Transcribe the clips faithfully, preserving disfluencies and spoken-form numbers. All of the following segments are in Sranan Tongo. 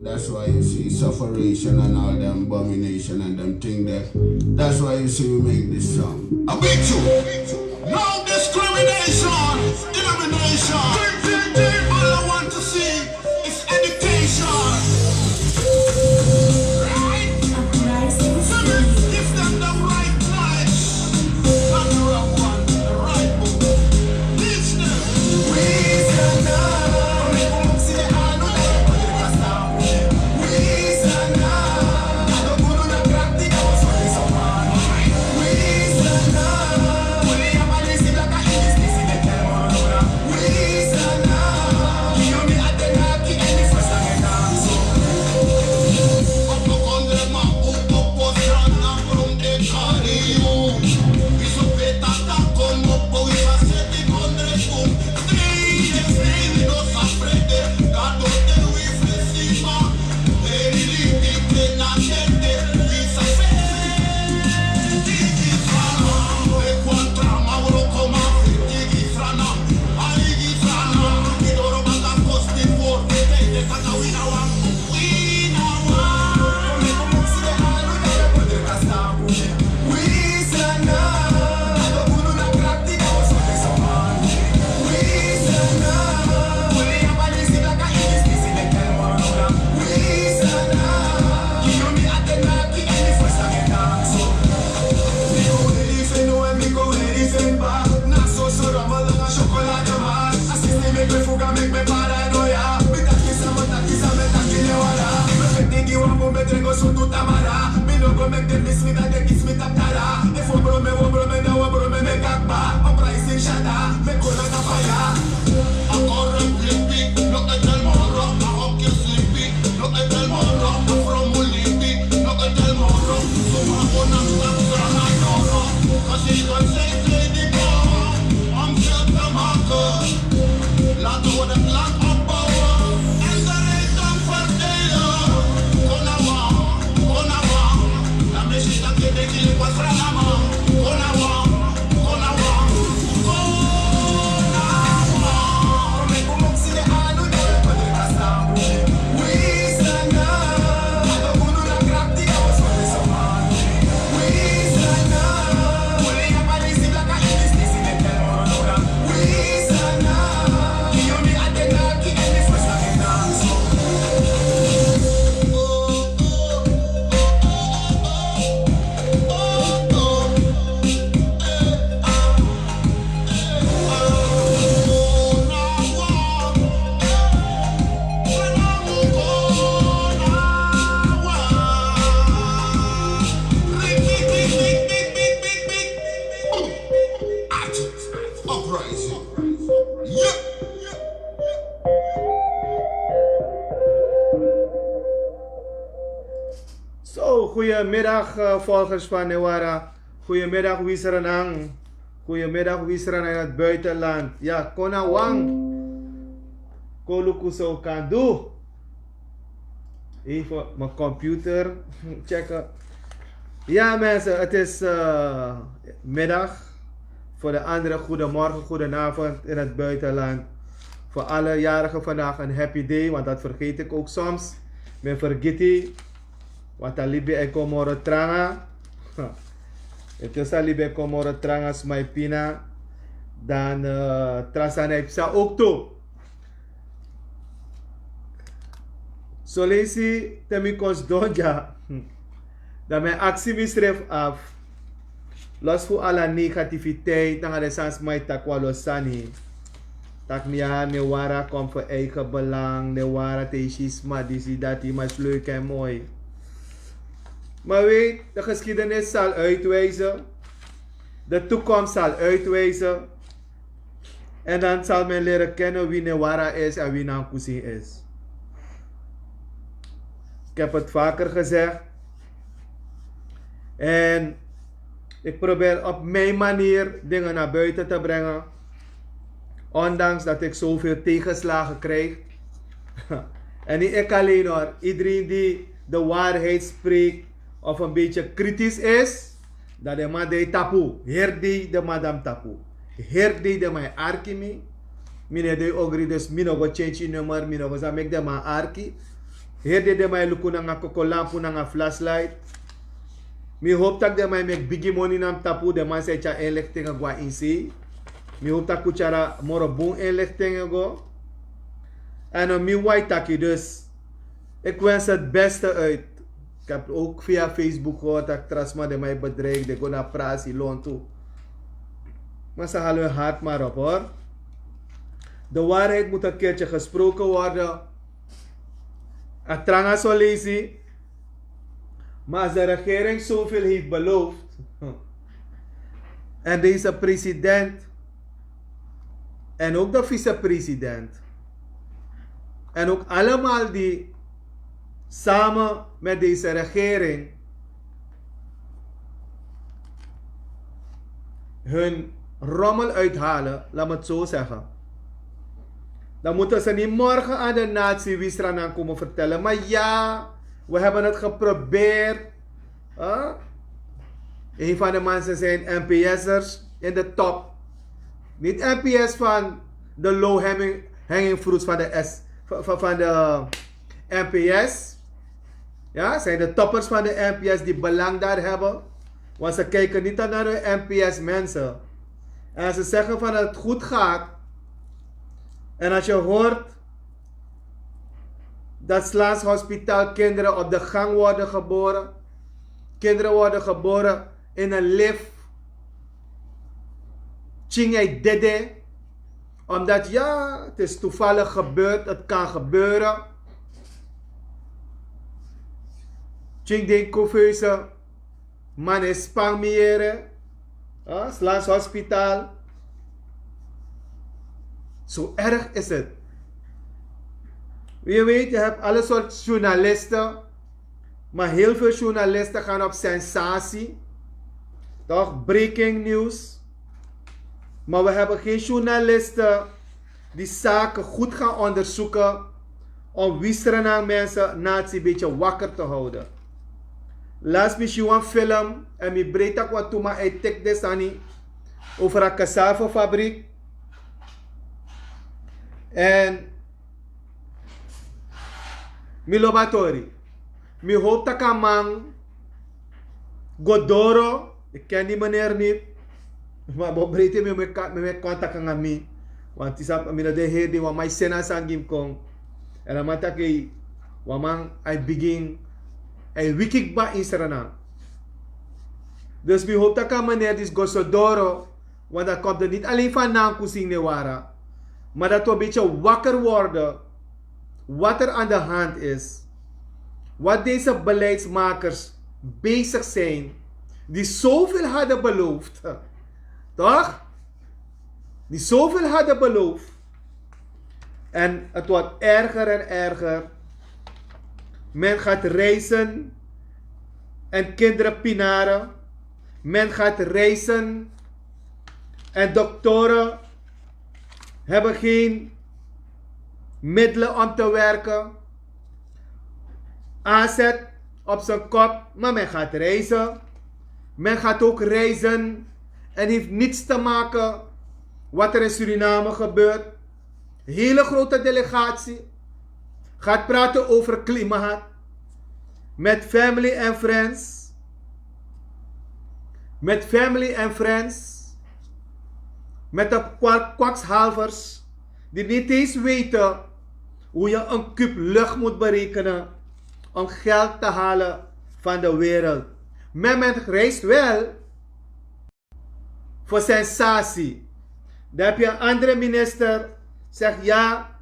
That's why you see sufferation and all them abomination and them thing there. That's why you see we make this song. I beat you. No discrimination, denomination. All I want to see is education. Right? Uprising. Give them the right knowledge. Not the wrong one, the right book. Teach them. Uprising. Yeah. So, goedemiddag, eh, volgers van Newara. Goedemiddag, Wisranang. Goedemiddag, Wisranang in het buitenland. Ja, Konawang. Koluku so kan doen. Even mijn computer checken. Ja, mensen, het is, eh, middag. Voor de anderen, goedemorgen, goedenavond in het buitenland. Voor alle jarigen vandaag een happy day, want dat vergeet ik ook soms. Men vergiti, want a libi e kon moro tranga. Efu a libi e kon moro tranga, sma e pina, dan, eh, tra sani e psa ook tu. Soleisi te mi kon sidon dya, dan mi e aksi misrefi afu, los fu ala negativiteit nanga den sani sma e taki wan lo sani. Taki mi ya, Newara kon fu eigen belang, Newara te yu si sma disi dati, ma is leuk en mooi. Maar weet, de geschiedenis zal uitwijzen, de toekomst zal uitwijzen. En dan zal men leren kennen wie Newara is en wie Nankusin is. Ik heb het vaker gezegd. En ik probeer op mijn manier dingen naar buiten te brengen. Ondanks dat ik zoveel tegenslagen krijg. En niet ik alleen hoor. Iedereen die de waarheid spreekt of een beetje kritisch is, dan de man de tapu. Heri dei de man dan tapu. Heri dei de man e arki mi. Mi no e dei ogri, dus mi no go change nummer, mi no go sa meki de man arki. Heri den man e luku nanga kokolampu nanga flashlight. Mi hopi tak' den man e meki bigi moni na mi tapu, den man san e tyari inlichting go na insei. Mi hopi tak' un tyari moro bun inlichting go. En mi wai taki dus, ik wens het beste uit. Ik heb ook via Facebook gehoord dat Trasma de mij bedreigde, go na Prasi, Lontu. Maar ze halen hun hart maar op, hoor. De waarheid moet een keertje gesproken worden. A tranga solisi. Maar als de regering zoveel heeft beloofd, en deze president en ook de vicepresident en ook allemaal die samen met deze regering hun rommel uithalen, laat me het zo zeggen, dan moeten ze niet morgen aan de natie Wisranan komen vertellen: maar ja, we hebben het geprobeerd. Huh? Een van de mensen zijn N P S'ers in de top. Niet N P S van de low hanging, hanging fruits van de S, van, van, van de N P S. Ja, zijn de toppers van de N P S die belang daar hebben. Want ze kijken niet naar de N P S mensen. En ze zeggen van dat het goed gaat. En als je hoort dat Slaans Hospitaal kinderen op de gang worden geboren. Kinderen worden geboren in een lift. Tjing, hij dede. Omdat, ja, het is toevallig gebeurd, het kan gebeuren. Tjing, den couveuse man is span mi yere. Huh? Slaans Hospitaal. Zo erg is het. Je weet, je hebt alle soort journalisten. Maar heel veel journalisten gaan op sensatie. Toch? Breaking news. Maar we hebben geen journalisten die zaken goed gaan onderzoeken om Wisranan mensen, natie, een beetje wakker te houden. Laatst mi si wan film en mi breed tak' wan tuma e tek den sani over a cassavafabriek. En mi lobi a tori. Mi hopi tak' a man go doro. Ik ken die meneer niet. Ma bo breiti mi, mi, mi, mi contact nanga mi. Want disi, mi no de heri dei wan man e seni a sani gi mi kon. En a man taki, wan man a e bigin, a e wiki kba ini Sranan. Dus mi hopi tak' a meneer disi go so doro. Want dat komt er niet alleen van Nankusin Newara, maar dat we een beetje wakker worden wat er aan de hand is. Wat deze beleidsmakers bezig zijn, die zoveel hadden beloofd. Toch? Die zoveel hadden beloofd. En het wordt erger en erger. Men gaat reizen en kinderen pinaren. Men gaat reizen en doktoren hebben geen middelen om te werken. A Z op zijn kop, maar men gaat reizen. Men gaat ook reizen en heeft niets te maken wat er in Suriname gebeurt. Hele grote delegatie gaat praten over klimaat met family en friends. Met family en friends. Met de kwak-, kwakzalvers die niet eens weten hoe je een kuub lucht moet berekenen om geld te halen van de wereld. Men, men reist wel voor sensatie. Dan heb je een andere minister, zegt ja,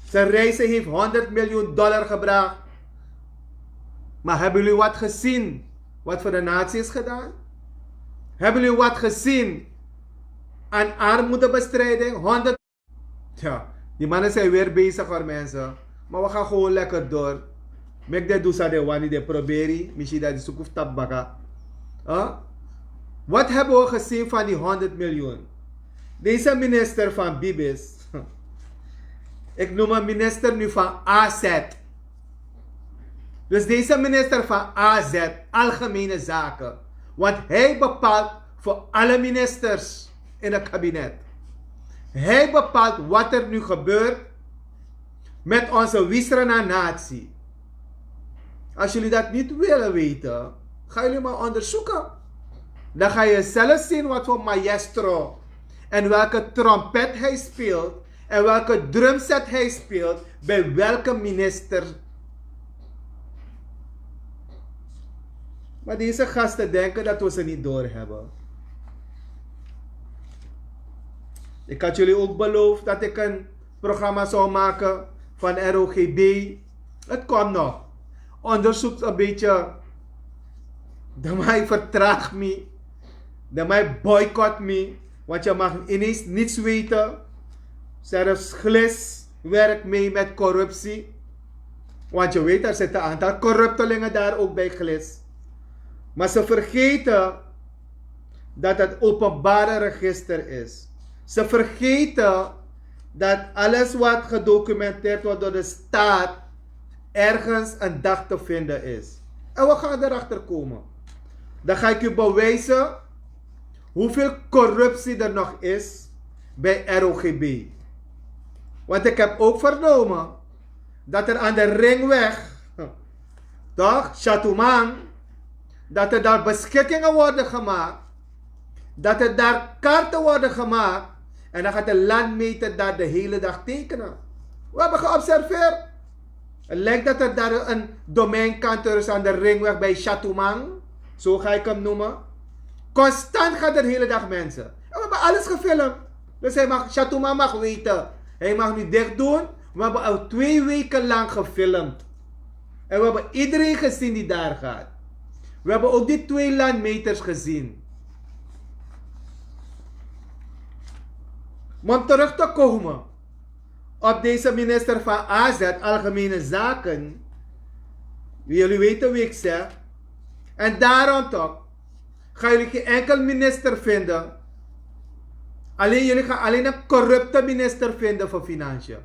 zijn reizen heeft honderd miljoen dollar gebracht. Maar hebben jullie wat gezien wat voor de natie is gedaan? Hebben jullie wat gezien aan armoedebestrijding? Honderd Ja, die mannen zijn weer bezig, hoor, mensen. Maar we gaan gewoon lekker door. Meki den du san den wani, den proberi. Mi si dati suku fu tapu baka. Huh? Wat hebben we gezien van die honderd miljoen? Deze minister van Bibis. Ik noem een minister nu van A Z. Dus deze minister van A Z, Algemene Zaken. Want hij bepaalt voor alle ministers in het kabinet. Hij bepaalt wat er nu gebeurt. met onze Wisrana natie. Als jullie dat niet willen weten, ga jullie maar onderzoeken. Dan ga je zelf zien wat voor maestro en welke trompet hij speelt en welke drumset hij speelt bij welke minister. Maar deze gasten denken dat we ze niet doorhebben. Ik had jullie ook beloofd dat ik een programma zou maken van R O G B. Het komt nog. Onderzoek een beetje. De mij vertraagt me. De mij boycott me. Want je mag ineens niets weten. Zelfs Glis werkt mee met corruptie. Want je weet, er zitten een aantal corruptelingen daar ook bij Glis. Maar ze vergeten dat het openbare register is. Ze vergeten dat alles wat gedocumenteerd wordt door de staat ergens een dag te vinden is. En we gaan erachter komen. Dan ga ik u bewijzen hoeveel corruptie er nog is bij R O G B. Want ik heb ook vernomen dat er aan de ringweg, toch, Chatuman, dat er daar beschikkingen worden gemaakt, dat er daar kaarten worden gemaakt en dan gaat de landmeter daar de hele dag tekenen. We hebben geobserveerd. Het lijkt dat er daar een domeinkantoor is aan de ringweg bij Chatuman, zo ga ik hem noemen. Constant gaat er de hele dag mensen. En we hebben alles gefilmd. Dus hij mag, Chatuman mag weten. Hij mag nu dicht doen. We hebben al twee weken lang gefilmd. En we hebben iedereen gezien die daar gaat. We hebben ook die twee landmeters gezien. Maar om terug te komen op deze minister van A Z, Algemene Zaken. Jullie weten wie ik zeg. En daarom toch, ga jullie geen enkel minister vinden. Alleen, jullie gaan alleen een corrupte minister vinden voor Financiën.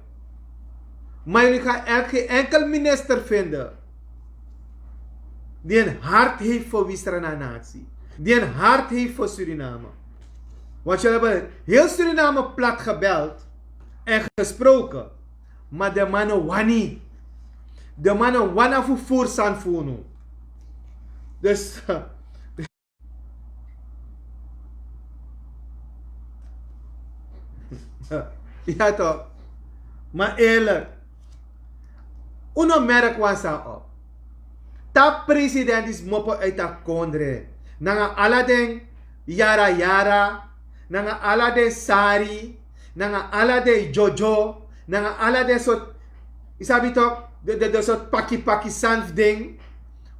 Maar jullie gaan echt geen enkel minister vinden die een hart heeft voor Wisrana natie. Die een hart heeft voor Suriname. Want jullie hebben heel Suriname plat gebeld en gesproken. Maar de mannen wani. De mannen wani fu furu sani fu unu. Dus ya toch. Maar eerlijk, unu merk wan sani op. Te a president disi mopo uit a kondre, nanga ala den yara yara, nanga ala den sari, nanga ala den jojo, nanga ala den sort, yu sabi toch, den, den, den sort paki paki sani fu den.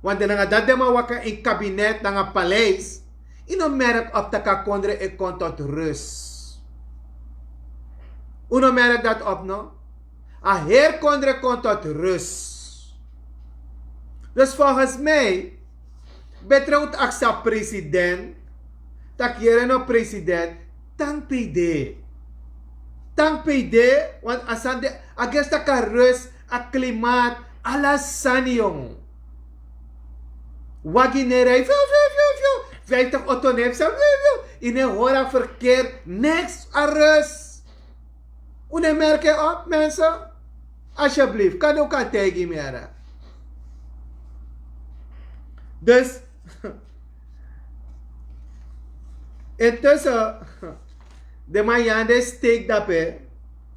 Want den nanga dati den man waka in kabinet nanga paleis. Yu no merk op tak' a kondre e kon tot rust. Unu no merk dati op, no? A heri kondre kon tot rust. Dus volgens mij, beter un aksi a president, tak' yere no president, tangi pe yu de. Tangi pe yu de, want a sani de, a gesi tak' a rust, a klimaat, ala sani, yongu. Wagi no e rij, fiu, fiu, fiu, fiu. Vijftig auto no e psa, fiu, fiu. Yu no e hori a verkeer, niks, a rust. Un no e merk en op, mensen? Alsjeblieft, kan un kan taigi mi, yara. Dus, intussen, den man ya no e steki dape.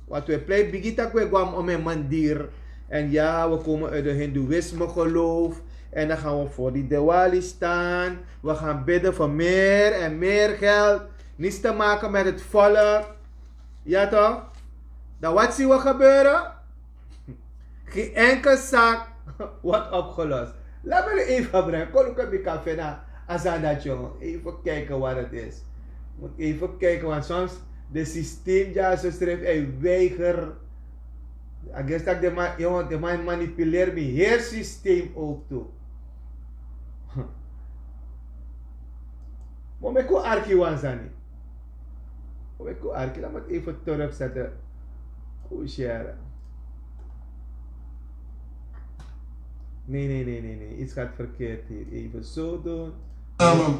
Want we pleiti bigi tak' we go na mi mandir. En ja, we komen uit de hindoeïsme geloof. En dan gaan we voor die Diwali staan. We gaan bidden voor meer en meer geld. Niets te maken met het volk. Ja toch? Dan wat zien we gebeuren? Geen enkel zaak wordt opgelost. Laat me nu even brengen. Kon ik een beetje na Azanda, jongen. Even kijken wat het is. Moet even kijken, want soms de systeem, ja, zo schrijft, hij weiger. I guess dat de man, jongen, de man manipuleert mijn hele systeem ook toe. Mo meki un arki wan sani. Mo meki un arki, laat me het even terugzetten. Hoe share. Nee, nee, nee, nee, nee. Iets gaat verkeerd hier. Even zo doen. Suriname.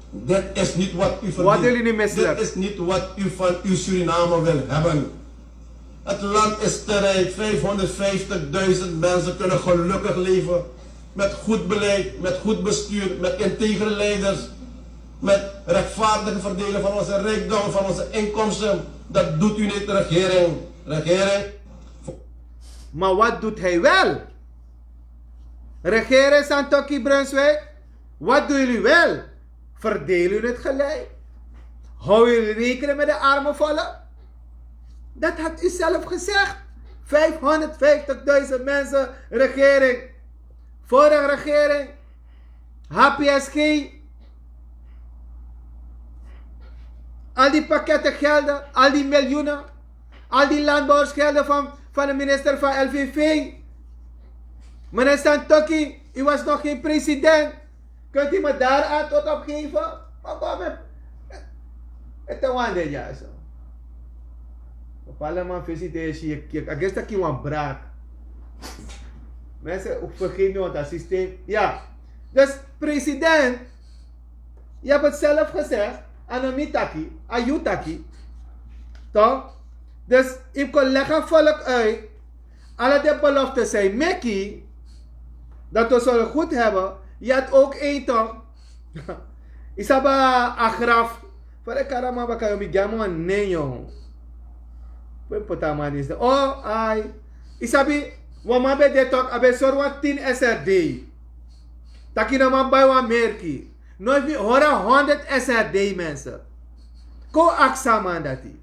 Dit is niet wat u verdient. Wat wil u niet misselijk? Dit is niet wat u van uw Suriname wil hebben. Het land is te rijk. Vijfhonderdvijftigduizend mensen kunnen gelukkig leven. Met goed beleid, met goed bestuur, met integere leiders, met rechtvaardige verdelen van onze rijkdom, van onze inkomsten. Dat doet u niet, regering. Regering. Maar wat doet hij wel? Regering Santokhi Brunswijk, wat doen jullie wel? Verdelen jullie het gelijk? Houden jullie rekening met de arme volk? Dat had u zelf gezegd. Vijfhonderdvijftigduizend mensen, regering. Vorige regering, H P S G. Al die pakketten gelden, al die miljoenen. Al die landbouwersgelden van, van de minister van L V V. Meneer Santokhi, u was nog geen president. Kunt u me daar antwoord op geven? Maar kom, het is een wonder, ja, zo. Op alle man visiteer je, je, je, I guess dat je wan braak. Mensen, vergeet niet, want dat systeem, ja. Dus president, je hebt het zelf gezegd, a no mi taki, a yu taki. Toch? Dus yu kon leg a volk uit. Alle de beloftes zijn meki. Dat we zullen goed hebben. Je had ook één toch? Yu sabi a graf. Fa den kari a man baka, yu mi gi a man wan nen, yu. Fu yu poti a man ini. O, ai. Yu sabi, wan man ben de tok, a ben sori wan tin S R D. Taki no man bai wan merki. No, efu mi hori a honderd S R D, mensen. Kon aksi a man dati.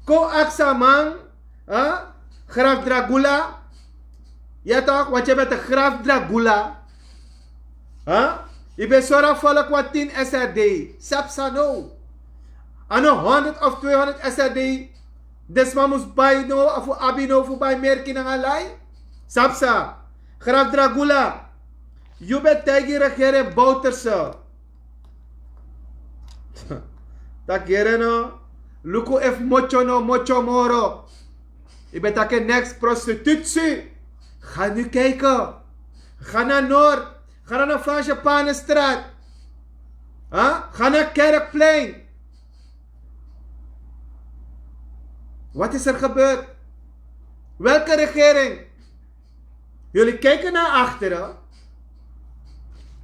Kon aksi a man, hè? Graf Dragula. Ya toch, want yu bent een graf Dragula. Hè? Yu ben sori a volk wan tin S R D. Sabi san no? A no honderd of tweehonderd S R D. Disi man mus bai no, of abi no fu bai merki nanga lai. Sabi san? Graf Dragula. Yu ben taigi regering Bouterse. Taki yere no. Luku efu motyo no motyo moro. Yu ben taki niks, prostitutie. Ga nu kijken. Ga naar Noord. Ga naar de Frangipane Straat. Hè? Ga naar Kerkplein. Wat is er gebeurd? Welke regering? Jullie kijken naar achteren.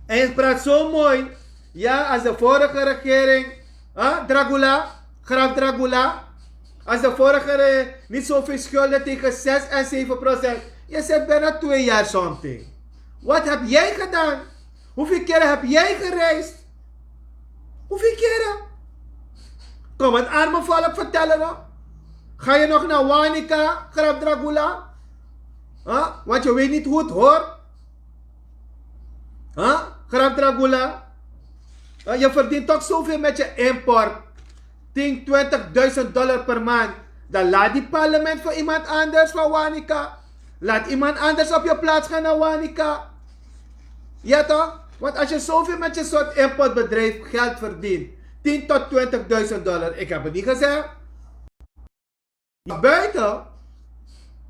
En je praat zo mooi. Ja, als de vorige regering, hè, Dragula, graf Dragula. Als de vorige regering niet zoveel schulden tegen zes en zeven procent. Je zit bijna twee jaar something. Wat heb jij gedaan? Hoeveel keren heb jij gereisd? Hoeveel keren? Kom het arme volk vertellen, no? Ga je nog naar Wanica, graf Dragula? Hè? Want je weet niet hoe het hoort. Hè? Graf Dragula. Hè? Je verdient toch zoveel met je import. Tien, twintigduizend dollar per maand. Dan laat die parlement voor iemand anders van Wanica. Laat iemand anders op je plaats gaan naar Wanica. Ja toch? Want als je zoveel met je soort importbedrijf geld verdient, tien tot twintigduizend dollar, ik heb het niet gezegd. Je buiten.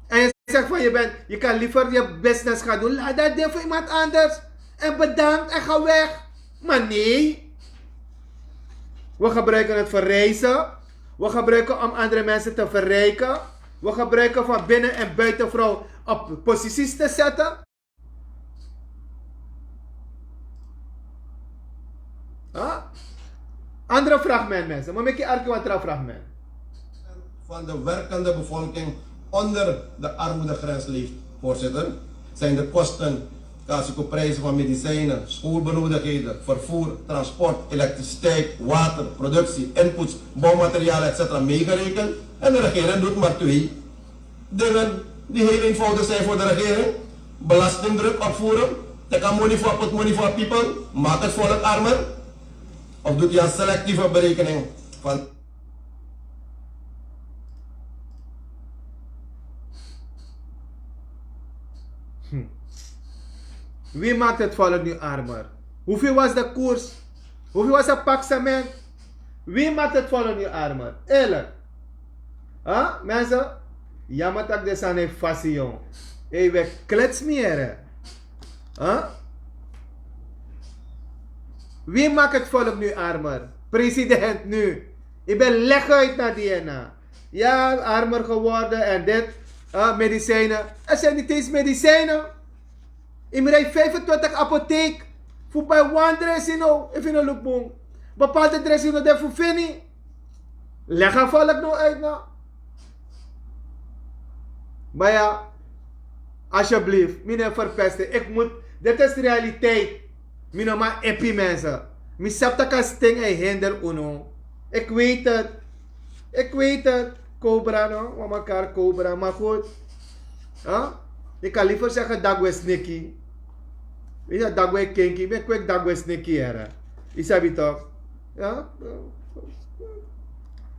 En je zegt van je bent, je kan liever je business gaan doen. Laat dat ding voor iemand anders. En bedankt en ga weg. Maar nee. We gebruiken het voor reizen. We gebruiken om andere mensen te verrijken. We gebruiken van binnen- en buitenvrouw op posities te zetten. Huh? Andere fragment, mensen. Maar maak je arki wat andere fragment. Van de werkende bevolking onder de armoedegrens leeft, voorzitter, zijn de kosten, kasiko prijzen van medicijnen, schoolbenodigdheden, vervoer, transport, elektriciteit, water, productie, inputs, bouwmaterialen, et cetera meegerekend. En de regering doet maar twee dingen die heel eenvoudig zijn voor de regering: belastingdruk opvoeren, teken money voor, put money voor people, maak het volk armer. Of doet hij een selectieve berekening van... Hm. Wie maakt het volk nu armer? Hoeveel was de koers? Hoeveel was het pak cement? Wie maakt het volk nu armer? Eerlijk. Huh? Mensen, jammer dat ik dit aan heb vastgezongen. Hey, we klets meer. Huh? Wie maakt het volk nu armer? President nu. Ik ben leg uit naar D N A. Ja, armer geworden en dit. Eh, medicijnen. Er zijn niet eens medicijnen. Imrij vijfentwintig apotheek. Voorbij one dressing no. Even een look boom. Bepaalde dressing no de fufini. Leg a volk no uit na. Maar ja, alsjeblieft, mi no e verpesten. Ik moet, dit is realiteit. Mi no man epi mensen. Mi sabi tak' a sting e hinder unu. Ik weet het. Ik weet het. Cobra no, mama kar cobra. Maar goed. Huh? Ik kan liever zeggen dagwe sneki. Weet je, dagwe kinki. Ik weet dagwe sneki here. Je sabi toch? Ja?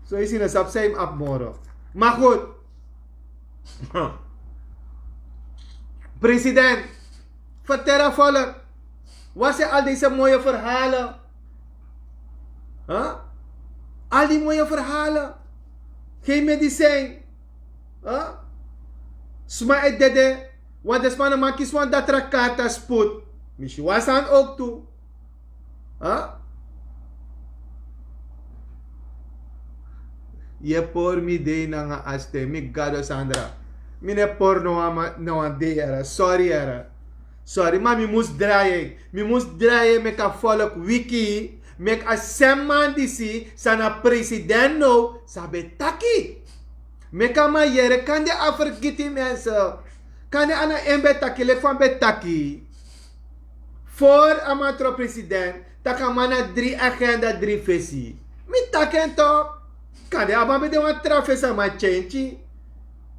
Zo is in de sap zijn abmoro. Maar goed. President, vertel a volk. Waar zijn al deze mooie verhalen? Huh? Al die mooie verhalen. Geen medicijn. Huh? Sma e dede. Want de sma no man kisi wan datra karta spoed. Misi wan san ook toe. Huh? Ye por mi dei nanga aste, mi gado Sandra. Mi ne por no wan ma-, no wan dei era. Sorry era. Sorry, ma mi mus draai. Mi mus draai meki a volk wiki. Meki a sem man disi, san na president no, san ben taki. Meki a man yere, kande a fergiti mensen. Kande a na en ben taki, leki fa ben taki. Voor a man tron president, tak' a man na dri agenda, dri fesi. Mi taki en toch. Kande a man ben de wan tra fesi a man change.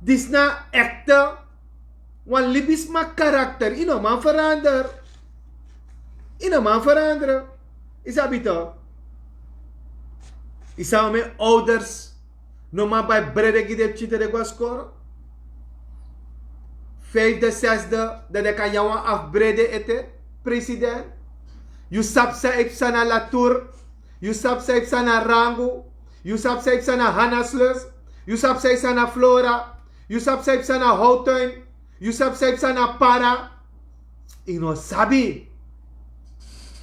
Disi na ekte. Wan libisma karakter. Yu no man verander. Yu no man verander. Yu sabi toch. Yu sabi mi ouders. No man bai brede gi den pikin te den go na skoro. Vijfde, zesde, dan den kan nyan wan afu brede ete. President. Yu sabi san e psa na Latour. Yu sabi san e psa na Rangu. Yu sabi san e psa na Hannaslust. Yu sabi san e psa na Flora. Yu sabi san e psa na Houtuin. Yu sabi san e psa na Para. Yu no sabi.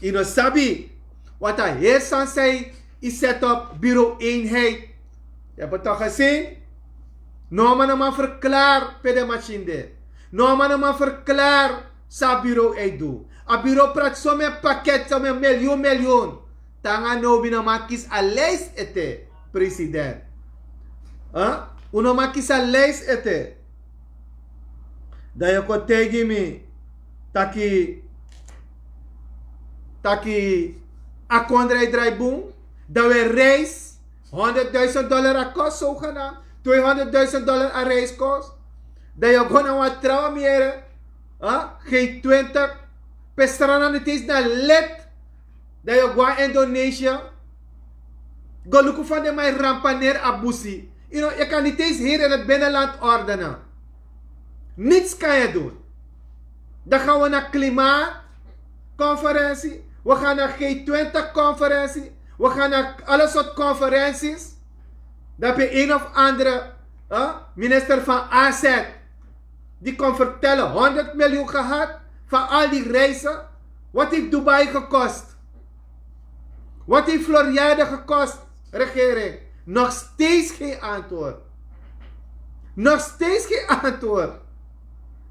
Yu no sabi. Want a heri sani san yu set op, bureau eenheid. Yu hebi toch gezien? No man no man verklari pe den masini de. No man no man verklari san a bureau e du. A bureau prati somen pakket, somen miljoen, miljoen. Te nanga now mi no man kisi a lijst ete, president. Huh? Un no man kisi a lijst ete. Dan yu kon taigi mi taki, taki a kondre e drai bun. Dan un e reis, honderdduizend dollar a kost, zogenaamd. Tweehonderdduizend dollar a reiskost. Dan yu go na wan trawan mi yere. Huh? G twintig. Pe Sranan niti eens na lid. Dan yu go na Indonesië. Go luku fa den man e rampaneri a busi. Yu no, yu kan niti eens hier in het binnenland ordenen. Niets kan je doen. Dan gaan we naar klimaatconferentie. We gaan naar G twintig conferentie. We gaan naar alle soort conferenties. Dan heb je een of andere, eh, minister van A Z die kon vertellen, honderd miljoen gehad van al die reizen. Wat heeft Dubai gekost? Wat heeft Floriade gekost, regering? Nog steeds geen antwoord. Nog steeds geen antwoord.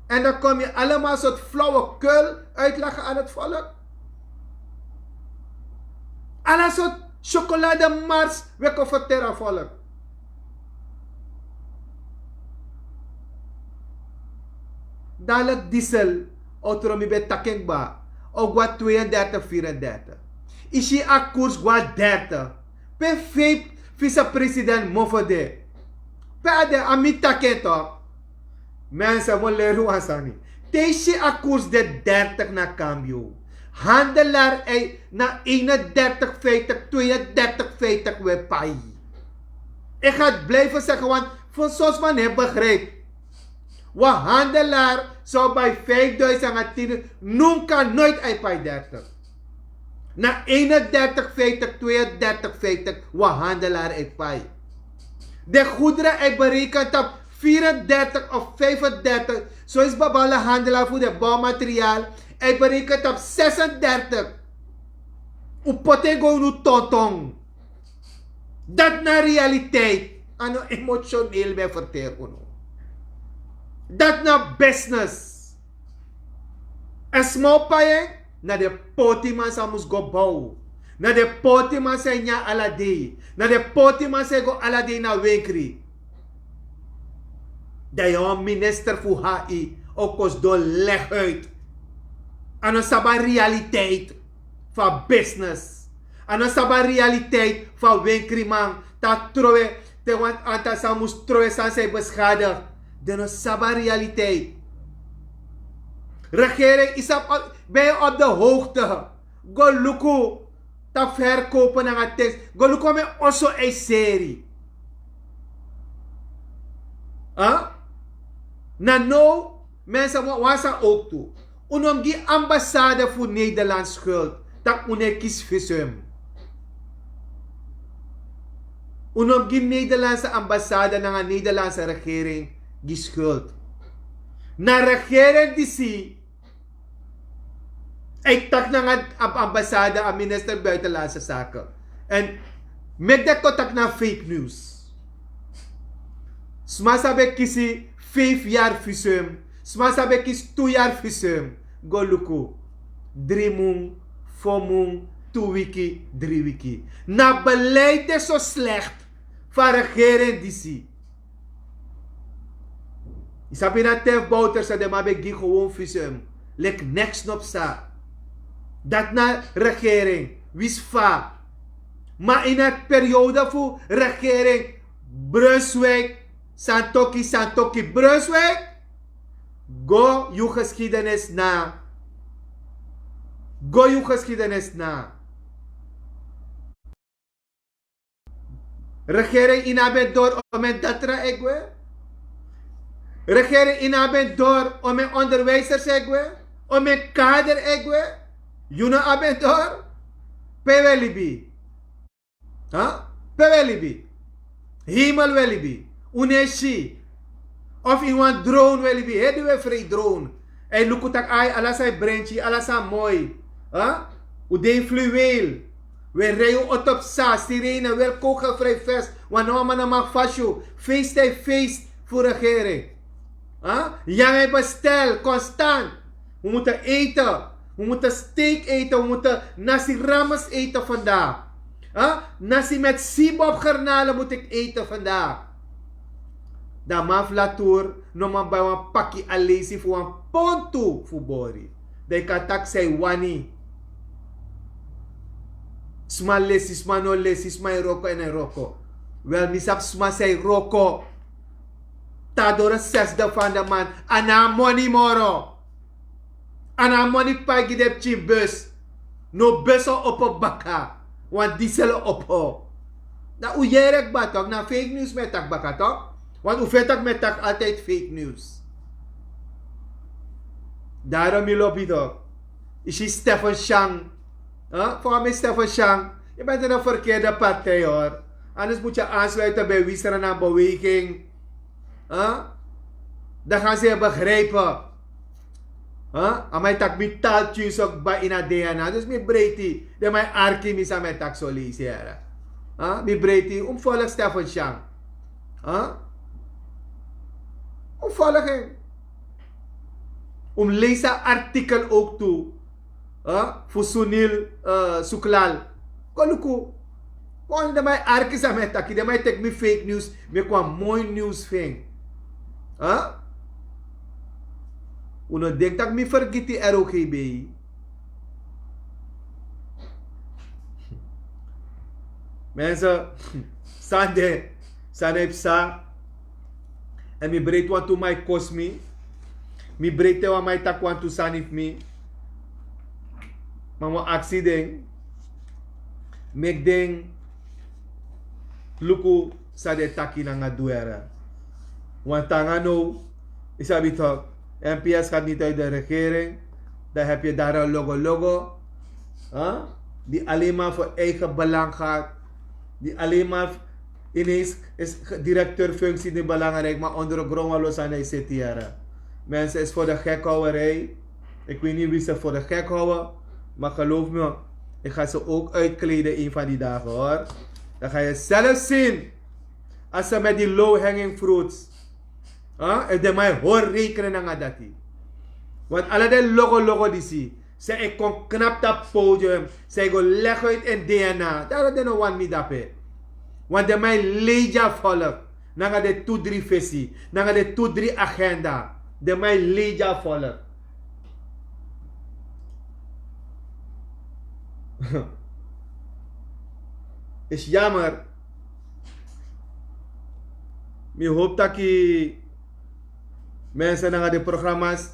En dan kom je allemaal soort flauwekul uitleggen aan het volk. Ala soort chocolademars we kon verteren volk. Dadelijk diesel, outro mi ben taki en kba, o go na tweeëndertig, vierendertig. Yu si a koers go na dertig. Pe fei vicepresident mofo de? Pe a de? A mi taki en toch. Mensen, wi leri wan sani. Te yu si a koers de dertig na cambio. Handelaar ei na eenendertig vijftig, tweeëndertig vijftig we pai. Ik ga het blijven zeggen, want voor soms man heeft begrijp. Wan handelaar zou bij vijfduizend nanga tien, nunca, nooit ei pai dertig. Na eenendertig vijftig, tweeëndertig vijftig wan handelaar e pai. De goederen e berekent op vierendertig of vijfendertig. Zo is bepaalde handelaar voor de bouwmateriaal e berekent op zesendertig. Un poti en go ini un tonton. Dat na realiteit. A no emotioneel ben ferteri unu. Dati na business. En sma o pai en, na den potiman san mus go bow. Na den potiman san e nyan ala dei. Na den potiman san e go ala dei na wenkri. Dan yu a wan minister fu H I o kon sidon leguit. A no sabi a realiteit fu a business. A no sabi a realiteit fu a wenkriman. Te a trowe, te wan antal san mus trowe san san e beskadig. Den no sabi a realiteit. Regering, yu sabi, ben yu op de hoogte? Go luku tapu verkopen nanga teks. Go luku ome oso e seri. Na now mensen wan san ook tu. Un no mus gi ambassade fu Nederland schuld tak' un no e kisi visum. Un no mus gi Nederlandse ambassade nanga Nederlandse regering gi schuld. Na regering disi e taki nanga ambassade, a minister buitenlandse zaken. En meki dati kon taki na fake news. Sma san ben kisi vijf yari visum, sma san ben kisi tu yari visum. Go luku. Dri mun, fo mun, tu wiki, dri wiki. Na beleid de so slecht fu a regering disi. Yu sabi na ten fu bowter san den man ben gi gewoon visum leki neks no psa. Dati na regering, wisi fa. Ma ini a periode fu regering Brunswijk, Santoki, Santoki, Brunswijk. Go yu geschiedenis na. Go yu geschiedenis na. Regering ini a ben dori, ome datra e gwe. Regering ini a ben dori, ome onderwijsers e gwe, ome kader e gwe. Yu no a ben dori. Pe wi e libi? Pe wi e libi? Hemel wi e libi? Un no e si? Of ini wan drone wi e libi? Heri di wi e frei drone. Èn yu luku tak' ai, ala san e brenki, ala san moi. Un de ini fluweel. Wi e rei un oto psa, sirene, wel kogelvrij vest. Wan no wan man no mag fasi yu. Feest e feest fu regering. Nyan e bestel konstant. Wi mutu ete. Wi mutu steek ete, wi mutu nasi rames ete vandaag. Nasi met sibop garnalen mutu ete vandaag. Dan man fu Latour no man bai wan paki alesi fu wan pontu fu bori. Dan yu kan taki san yu wani. Sma lesi, sma no lesi, sma e wroko èn e wroko. Wel, mi sabi sma san e wroko. Te a doro zesde van de maand, a no a moni moro. A no a moni pai gi den pikin bus. No bus o opo baka. Wan diesel o opo. Dan un yere kba tok, na fake news mi e taki baka tok. Want un feni tak' mi e taki altijd fake news. Daarom mi lobi tok. Yu si Stefan Shang. Fa mi Stefan Shang? Yu ben de na verkeerde partij hori. Anders mutu yu aansluiten bij Wisra na beweging. Dan gaan ze je begrijpen. A man e taki mi taal tyun so kba ini a DNA. Dus mi breiti. Den man e arki mi san mi e taki so leisi here. Mi breiti, un mus volg Stefan Shang. Un mus volg en. Un mus leisi a artikel ook tu. Fu Sunil Suklal. Go luku. Kon den man e arki san mi e taki, den man e teki mi fake news meki wan moi news fu en. Un no denki tak' mi fergiti R O G B. Mensen, san de, san e psa. Èn mi breiti wantu man e kosi mi. Mi breiti te wan man e taki wantu sani fu mi. Ma mi o aksi den, meki den luku san den e taki nanga du here. Want te nanga now, yu sabi tok, N P S gaat niet uit de regering. Dan heb je daar een logo logo. Die alleen maar voor eigen belang gaat. Die alleen maar ineens is directeurfunctie niet belangrijk, maar onder de grond wan lo sani e seti here. Mensen, is voor de gekhouwerij. Ik weet niet wie ze voor de gek houden, maar geloof me, ik ga ze ook uitkleden een van die dagen, hoor. Dan ga je zelf zien. A sma met di low hanging fruits. Efu den man e hori rekenen nanga dati. Want ala den logo logo disi, san e kon knapu tapu podium, san e go legi uit en DNA, dati den no wani mi dape. Want den man e lei gi a volk nanga den tu dri fesi, nanga den tu dri agenda. Den man e lei gi a volk. Is jammer. Mi hopi taki mensen nanga de programma's,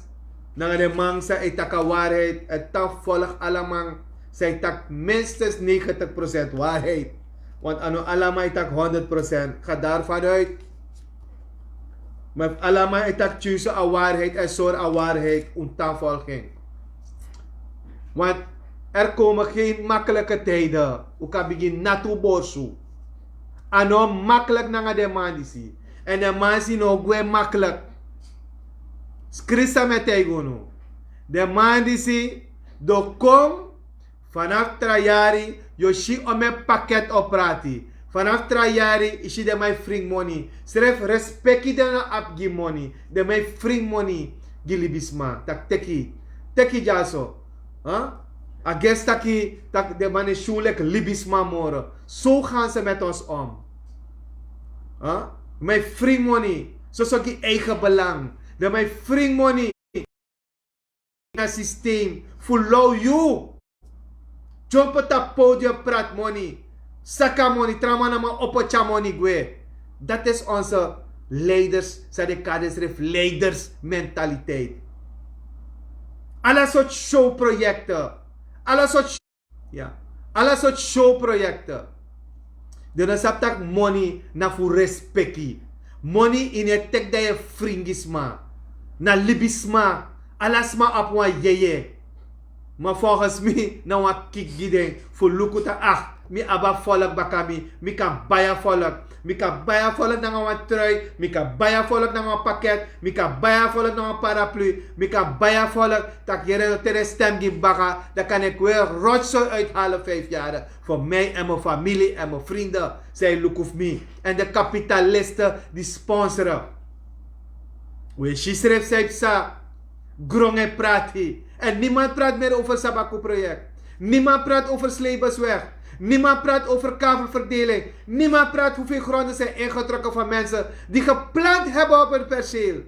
nanga de man san e taki a waarheid, en taki volg ala man san e taki minstens negentig procent waarheid. Want a no ala man e taki honderd procent. Ga daarvan uit. Maar ala man e taki tyusu a waarheid en sori a waarheid, un tan volging. Want er komen geen makkelijke tijden. Un kan bigin natu borsu. A no makkelijk nanga den man disi. En den man disi no gwe makkelijk. Skrisa mi e taigi unu. Den man disi, den kon vanaf tra yari, yu o si omeni paket o prati. Vanaf tra yari, yu si den man e fringi moni. Srefi respeki den no abi gi moni. Den man e fringi moni gi libisma. Taki teki. Teki dyaso. A gesi taki, taki den man e si un leki libisma moro. Zo gaan ze met ons om. Den man e fringi moni. Soso gi eigen belang. Den man e fringi moni. Na systeem fu low yu. Dyompo tapu podium, prati moni, saka moni, tra man na man opo tyari moni gwe. Dati is onze leiders, san den kari densrefi leidersmentaliteit. Ala sortu showprojekten. Ala sortu, ya, ala sortu showprojekten. Den no sabi taki moni na fu respeki. Moni, yu no e teki dan yu e fringi sma. Na libisma. Ala sma abi wan yeye. Ma volgens mi na wan kiki gi den fu luku taki, ah, mi abi a volk baka mi. Mi kan bai a volk. Mi kan bai a volk nanga wan trui. Mi kan bai a volk nanga wan paket. Mi kan bai a volk nanga wan paraplu. Mi kan bai a volk taki yere, te den stem gi mi baka, dan kan ik weer rotzooi uithalen vijf jaren. Voor mij en mijn familie en mijn vrienden, san e luku fu mi. En de kapitalisten die sponsoren. Un e si srefi san e psa. Gron e prati. En niemand praat meer over Sabaku-project. Niemand praat over Slebesweg. Niemand praat over kavelverdeling. Niemand praat hoeveel gronden zijn ingetrokken van mensen die geplant hebben op hun perceel.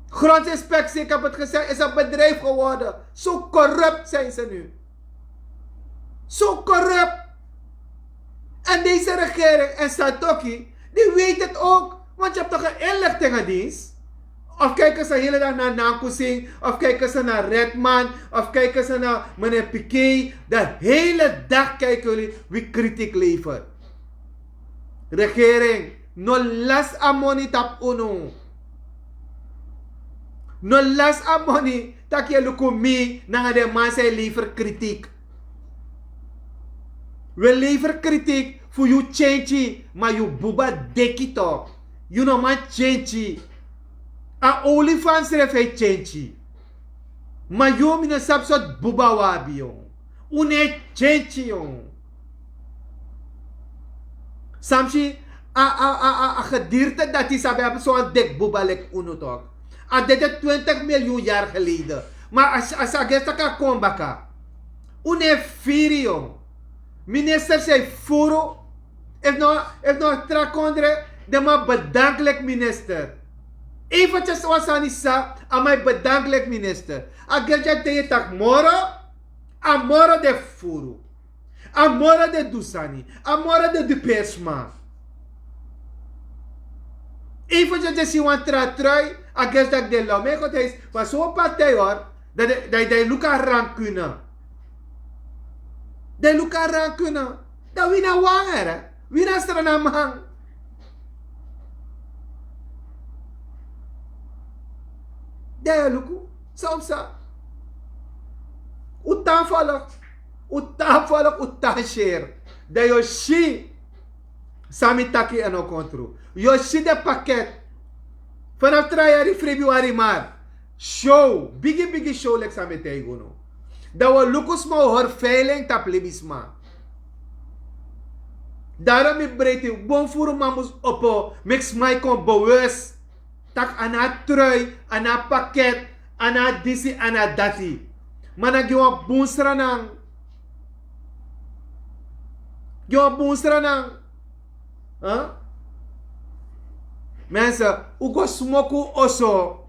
Grondsinspectie, ik heb het gezegd, is een bedrijf geworden. Zo corrupt zijn ze nu. Zo corrupt. En deze regering en Santokhi, die weet het ook. Want je hebt toch een inlichtingendienst? Of kijken ze de hele dag naar Nankusing? Of kijken ze naar Redman? Of kijken ze naar meneer Piquet? De hele dag kijken jullie wie kritiek levert. Regering, no lasi a moni tapu unu. No lasi a moni taki yu e luku mi nanga den man san e lever kritiek. Wi e lever kritiek fu yu tyentyi, ma yu buba deki tok. Yu no man tyentyi. A olifant srefi e tyentyi. Ma yu, mi no sabi sortu buba un abi, yu. Un no e tyentyi, yu. San mi si, a, a, a, a, a gedirte dati sabi abi sowan deki buba leki unu tok. A dede twintig miljoen jaar geleden. Ma a, a, a gesi taki a kon baka. Un no e firi, yu. Minister san e furu. Efu no, efu no tra kondre, den man bedank leki minister. Eventjes wan sani sa, a man e bedank leki minister. A gesi dati te yu taki moro, a moro den furu. A moro den du sani. A moro den du peri sma. Eventjes te yu si wan tra trui, a gesi dati den law. Ma yu go taigi, ma so partij hori. Dan den, dan den e luku a rancune. Den e luku a rancune. Dan wi na wan, hè. Wi na Sranan. Dan yu e luku san o psa. Un tan volk. Un tan volk, un tan share. Dan yu o si san mi taki e no kon tru. Yu o si den paket. Vanaf tra yari, februari, maart. Show. Bigi bigi show leki san mi e taigi unu. Dan wi o luku sma, wi o hori feiling tapu libisma. Daro mi breiti bun furu man mus opo meki sma e kon bewus tak' a na a trui, a na a paket, a na a disi, a na a dati. Ma na gi wan bun sranan. Gi wan bun sranan. Mensen, un go smoku oso.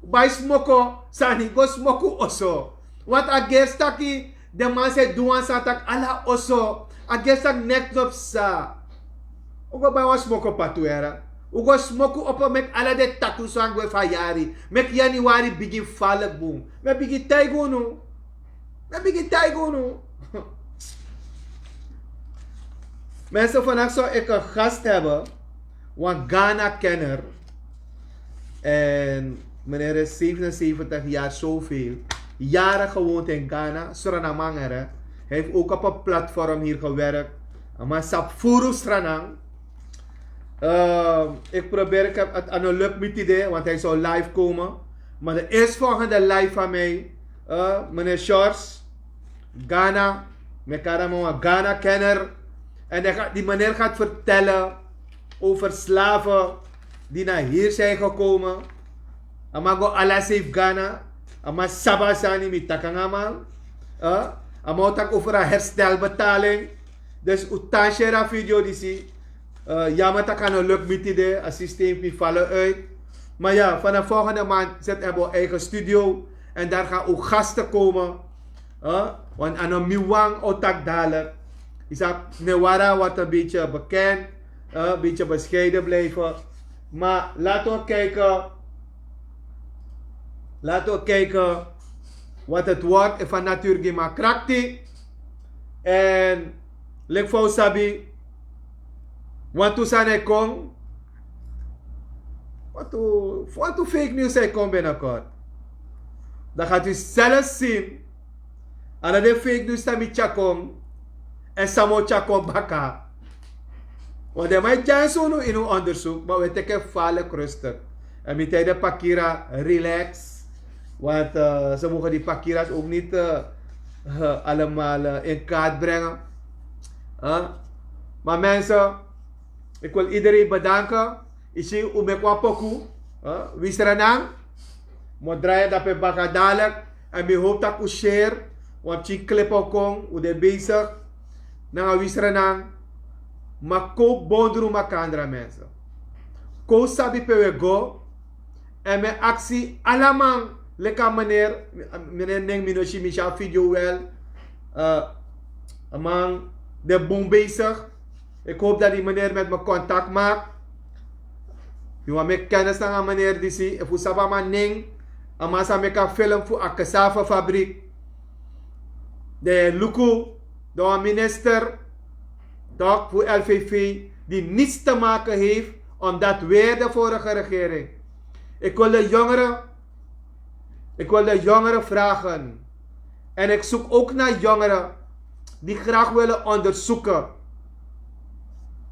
Bai smoko sani go smoku oso. Want a gersi taki den man sa e du wan sani tak' ala oso. A gersi taki neks no psa. Un go bai wan smoko patuera. Un go smoku opo meki ala den tatu san gwe fu a yari. Meki yanuari bigin falik bun. Mi e bigin taigi unu. Mi e bigin taigi unu. Mensen, vannacht zou ik een gast hebben, wan Ghana-kenner. En meneer is zevenenzeventig jaar, zoveel jaren gewoond in Ghana, Sranamanger. Hij heeft ook op een platform hier gewerkt. Maar Sapfuru Sranang. Ehm, ik probeer, ik heb het aan een lukt niet idee, want hij zou live komen. Maar de eerstvolgende live van mij, eh, meneer Shores, Ghana, Mekarama, Ghana-kenner. En hij gaat, die meneer gaat vertellen over slaven die naar hier zijn gekomen. A man go ala safe Ghana. A man sabi a sani, mi taki nanga a man. Eh? A man o taki over a herstelbetaling. Dus un tan share a video disi. Eh, jammer tak' a no lukt mi tide. A systeem mi vallen uit. Maar ja, vanaf volgende maand zet hebben we eigen studio. En daar gaan ook gasten komen. Eh? Want a no mi wan o taki dadelijk. Is dat Newara wat een beetje bekend, eh, een beetje bescheiden blijven. Maar laten we kijken. Laten we kijken wat het wordt. En van natuur gi makrakti. En leki fa un sabi, wantu sani e kon. Wantu, wantu fake news e kon binnenkort. Dan gaat u zelf zien. Ala den fake news san mi tyari kon. En san mi o tyari kon baka. Want den man e tyari unu in un onderzoek, maar we teki en gevaarlijk rustig. En mi taigi den pakira relax. Want, eh, ze mogen die pakira's ook niet, eh, eh, allemaal, eh, in kaart brengen. Eh? Maar mensen, ik wil iedereen bedanken. Yu si, un meki wan poku, eh, Wi Sranan. Mi o drai en dape baka dadelijk. En mi hoop tak' un share. Wan pikin clip o kon, un de bezig. Nanga Wi Sranan. Ma kon un bondru makandra, mensen. Kon un sabi pe un e go. En mi e aksi ala man, leki a meneer, meneer nen mi no si, mi si a video wel. Eh, a man de bun bezig. Ik hoop dat die meneer met me contact maakt. Mi wani meki kennis nanga a meneer disi. Efu un sabi a man nen, a man sa meki a film fu a cassavafabriek. Den luku, dan wan minister, toch, fu L V V, die niets te maken heeft, omdat weer de vorige regering. Ik wil de jongeren, ik wil de jongeren vragen. En ik zoek ook naar jongeren die graag willen onderzoeken.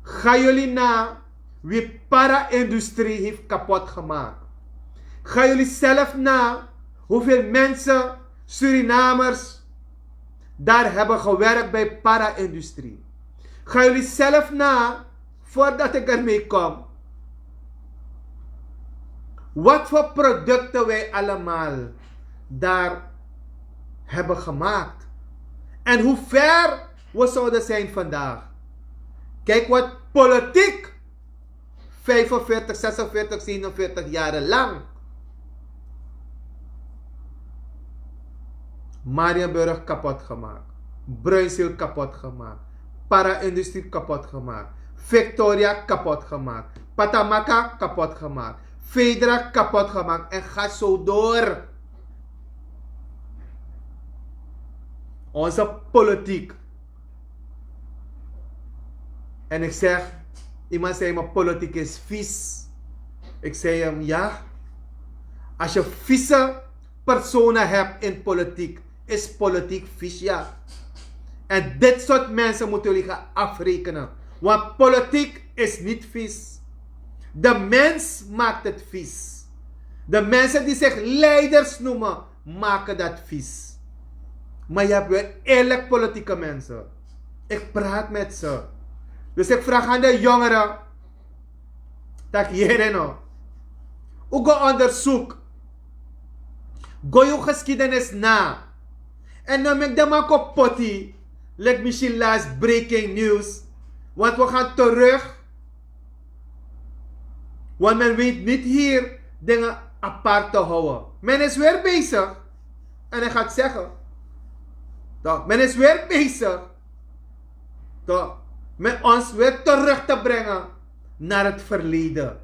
Ga jullie na wie para-industrie heeft kapot gemaakt. Ga jullie zelf na hoeveel mensen, Surinamers, daar hebben gewerkt bij para-industrie. Ga jullie zelf na, voordat ik ermee kom, wat voor producten wij allemaal daar hebben gemaakt. En hoe ver we zouden zijn vandaag. Kijk wat politiek vijfenveertig, zesenveertig, zevenenveertig jaren lang Marienburg kapot gemaakt, Bruinzeel kapot gemaakt, para-industrie kapot gemaakt, Victoria kapot gemaakt, Patamaka kapot gemaakt, Vedra kapot gemaakt en ga zo door. Onze politiek. En ik zeg, iemand zei me: "Politiek is vies." Ik zei hem: "Ja, als je vieze personen hebt in politiek, is politiek vies, ja." En dit soort mensen moeten jullie gaan afrekenen. Want politiek is niet vies. De mens maakt het vies. De mensen die zich leiders noemen, maken dat vies. Maar je hebt weer eerlijk politieke mensen. Ik praat met ze. Dus ik vraag aan de jongeren, taki yere no, un go onderzoek, go yu geschiedenis na. En no meki den man kon poti, leki mi si last breaking news. Want we gaan terug. Want men weet niet hier dingen apart te houden. Men is weer bezig. En hij gaat zeggen. Toch, men is weer bezig. Toch, met ons weer terug te brengen naar het verleden.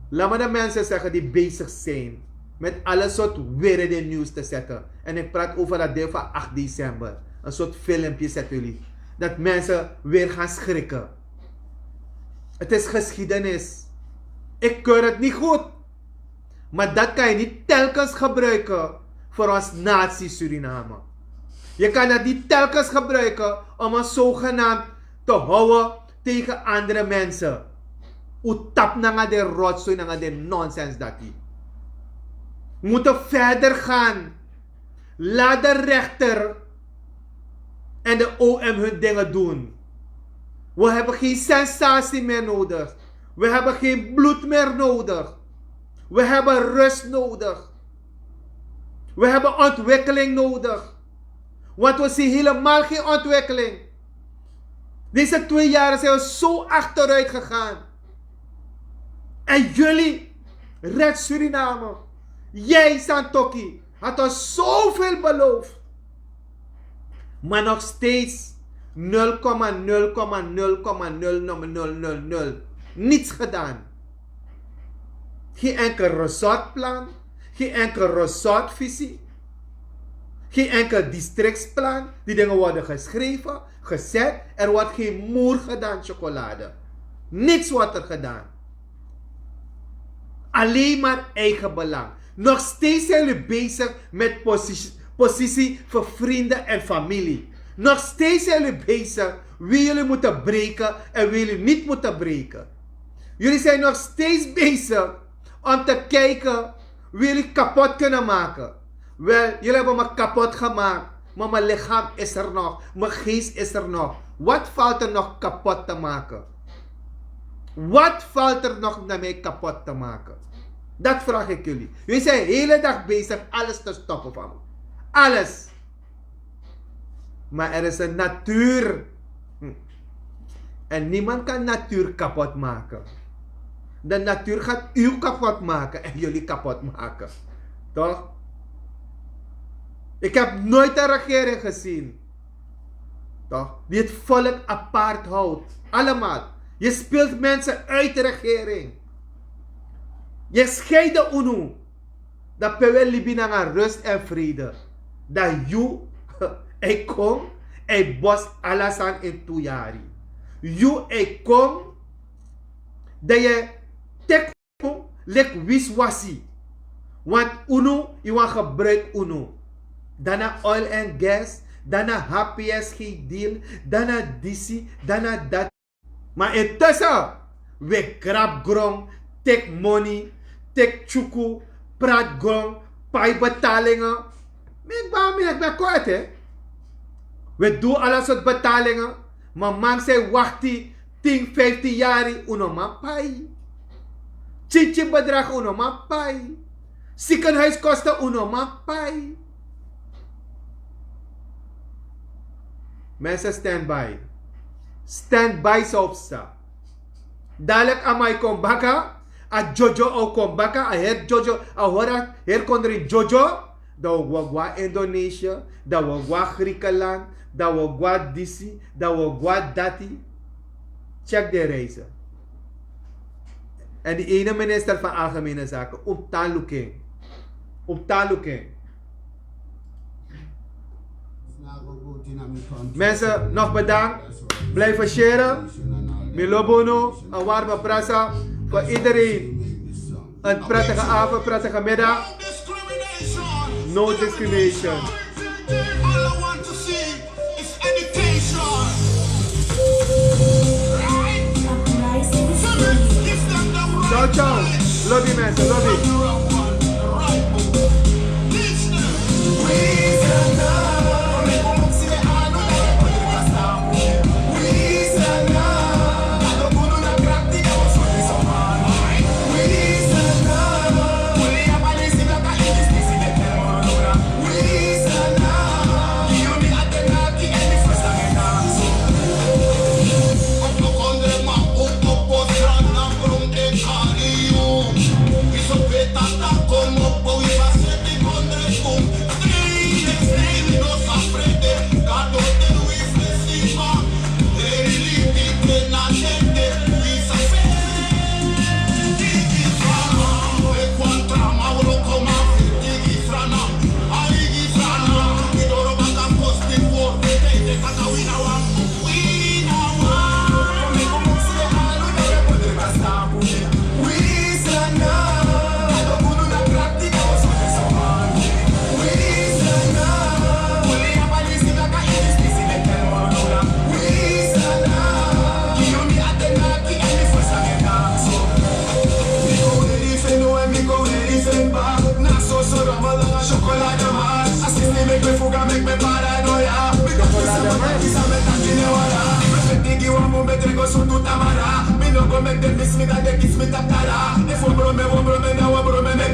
Laat me de mensen zeggen die bezig zijn met alle soort weer in de nieuws te zetten. En ik praat over dat deel van acht december. Een soort filmpje zetten jullie. Dat mensen weer gaan schrikken. Het is geschiedenis. Ik keur het niet goed. Maar dat kan je niet telkens gebruiken voor ons natie Suriname. Je kan dat niet telkens gebruiken om ons zogenaamd te houden tegen andere mensen. Un tap nanga de rotzooi, nanga de nonsens dati. We moeten verder gaan. Laat de rechter en de O M hun dingen doen. We hebben geen sensatie meer nodig. We hebben geen bloed meer nodig. We hebben rust nodig. We hebben ontwikkeling nodig. Want we zien helemaal geen ontwikkeling. Deze twee jaren zijn we zo achteruit gegaan. En jullie, Red Suriname, jij, Santokhi, had ons zoveel beloofd. Maar nog steeds nul komma nul komma nul komma nul nul nul nul. Niets gedaan. Geen enkel resortplan, geen enkel resortvisie, geen enkel districtsplan. Die dingen worden geschreven, gezet. Er wordt geen moer gedaan, chocolade. Niks wordt er gedaan. Alleen maar eigen belang. Nog steeds zijn jullie bezig met positie, positie voor vrienden en familie. Nog steeds zijn jullie bezig wie jullie moeten breken en wie jullie niet moeten breken. Jullie zijn nog steeds bezig om te kijken wie jullie kapot kunnen maken. Wel, jullie hebben me kapot gemaakt, maar mijn lichaam is er nog, mijn geest is er nog. Wat valt er nog kapot te maken? Wat valt er nog naar mij kapot te maken? Dat vraag ik jullie. Jullie zijn de hele dag bezig alles te stoppen van me. Alles. Maar er is een natuur. Hm. En niemand kan natuur kapot maken. De natuur gaat u kapot maken en jullie kapot maken. Toch? Ik heb nooit een regering gezien, toch, die het volk apart houdt. Allemaal. Je speelt mensen uit de regering. Je scheidt unu. Dan pe wi e libi nanga rust en vrede. Dan yu e kon, e bosi ala sani in tu yari. Yu e kon, dan yu e teki leki wisiwasi. Want unu, yu wani gebruiki unu. Dan na oil and gas, dan na H P S G deal, dan na disi, dan na dati. Maar intussen, wi e grabi gron, teki moni, teki tyuku, prati gron, pai betalingen. Mi e gba, mi e gba kon ete. Wi e du ala sortu betalingen, maar man san e wakti tin, vijftien yari, un no man pai. Tyintyin bedrag un no man pai. Ziekenhuiskosten un no man pai. Mensen, stand by. Stand by, sa o psa. Dadelijk a man e kon baka, a Jojo o kon baka, a heri Jojo, a hori a heri kon dringi Jojo. Dan wi o go na Indonesië, dan wi o go na Griekenland, dan wi o go na disi, dan wi o go na dati. Check de reizen. En die ene minister van Algemene Zaken, un tan luking. Un tan luking. Mensen, nog bedankt. Blijven sharen. Mi lobi unu, een warme brasa voor iedereen. Een prettige avond, prettige middag. No discrimination. Ciao, ciao. Love you, man. Love you. Tego sutu tamara. Mi no go meki den misi mi, dan den kisi mi tapu tara. Efu wan bron mi, wan bron mi, na wan bron mi.